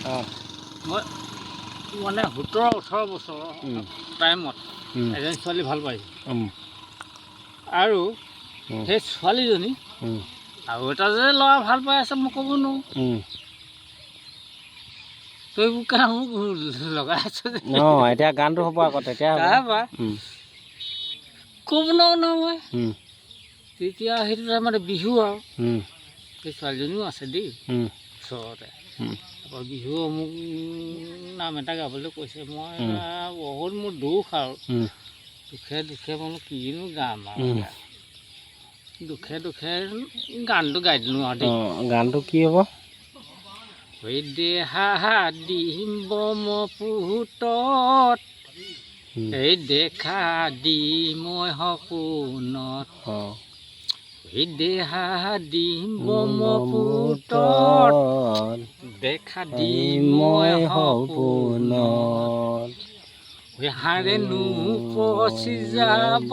অঁ। মই মানে 17-18 বছৰ টাইমত এজনী ছোৱালী ভাল পাইছোঁ আৰু সেই ছোৱালীজনী আৰু এটা যে ল'ৰা ভাল পাই আছে, মই ক'ব নোৱাৰোঁ। তই মোক কেলা মোক লগাই আছ যে। অঁ, এতিয়া গানটো হ'ব আকৌ তেতিয়া হ'ব। তাৰপৰা ক'ব নোৱাৰোঁ নহয় মই। তেতিয়া সেইটো টাইমতে বিহু আৰু সেই ছোৱালীজনীও আছে দেই ওচৰতে। তাৰপৰা বিহু মোক নাম এটা গাবলৈ কৈছে। মই বহুত মোৰ দুখ আৰু দুখে দুখে বোলো কিনো গাম আৰু এতিয়া। দুখে দুখে গানটো গাই দিলোঁ আৰু দেই। অঁ, গানটো কি হ'ব? ঐ দেহা দিম ব্ৰহ্মপুত্ৰত, এই দেখা দি মই সপোনত। এই দেহা দিম ব্ৰহ্মপুত্ৰত, দেখা দি মই সপোনত। ঐ হাড়েনো পচি যাব,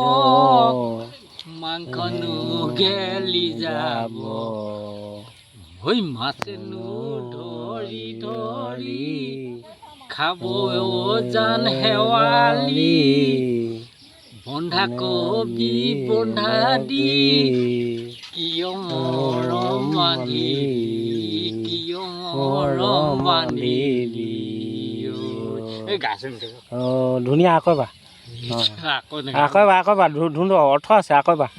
মাংসনো গেলি যাব, ঐ মাছেনো ধৰি ধৰি খাব জান শেৱালি, বন্ধাকবি বন্ধা দি কিয় মৰম বান্ধিলি, কিয় মৰম বান্ধিলি? এই গাচোন। অঁ, ধুনীয়া। আকৌ এবাৰ। আকৌ? আকৌ এবাৰ, আকৌ এবাৰ। ধুনীয়া অৰ্থ আছে, আকৌ এবাৰ।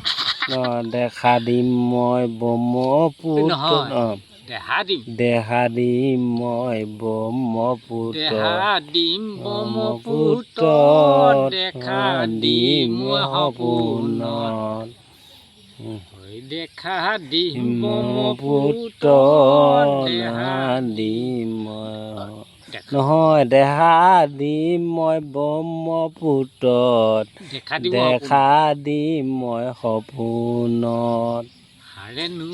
অঁ, দেখা দিম মই ব্ৰহ্মপুত্ৰ নহয়। অঁ। দেহা দিম। দেহা দিম মই ব্ৰহ্মপুত্ৰ, দেহা দিম ব্ৰহ্মপুত্ৰ, দেখা দিম মই সপোনত। ঐ দেখা দিম ব্ৰহ্মপুত্ৰ, দেহা দিম মই দেখা নহয়, দেহা দিম মই ব্ৰহ্মপুত্ৰত, দেখা দিম। দেখা দিম মই সপোনত। হাড়েনো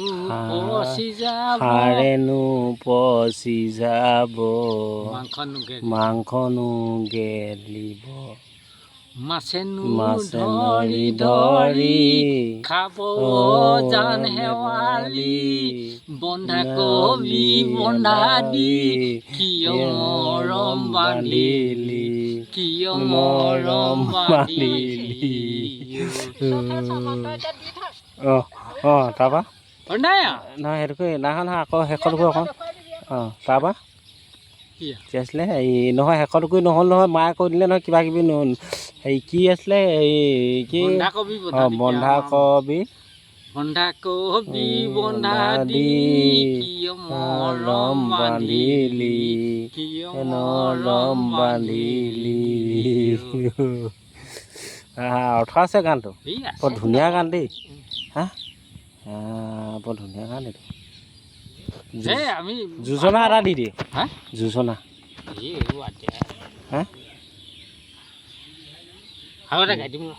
পচি যাব, হাড়েনো পচি যাব, মাংসনো গেলি মাংসনো গেলিব, মাছেনো মাছে ধৰি ধৰি ধৰি ধৰি খাব জান শেৱালি, বন্ধাকবি বন্ধা দি কিয় মৰম বান্ধিলি, কিয় মৰম বান্ধিলি? অঁ অঁ তাৰপা? অ, নাই আৰু। নহয়, সেইটোকে নহয় নহয়, আকৌ শেষৰটোকো অকণ। অঁ, তাৰপা? কি? কি আছিলে এই? নহয়, শেষৰটোকো নহ'ল নহয়। মায়ে কৈ দিলে নহয় কিবা কিবি। হেৰি কি আছিলে এই কি? বন্ধাকবি বন্ধা অঁ। দি। বন্ধাকবি। বন্ধাকবি বন্ধা দি কিয় মৰম বান্ধিলি, কিয় মৰম বান্ধিলি? আহা, অৰ্থ আছে গানটো। এই আছে। বৰ ধুনীয়া গান দেই। হা, বৰ ধুনীয়া গান এইটো। এই আমি যোজনা এটা দি দিয়ে। হা? যোজনা। এই এইবোৰ বাদ দে। হা? আৰু এটা গাই দিম ৰ।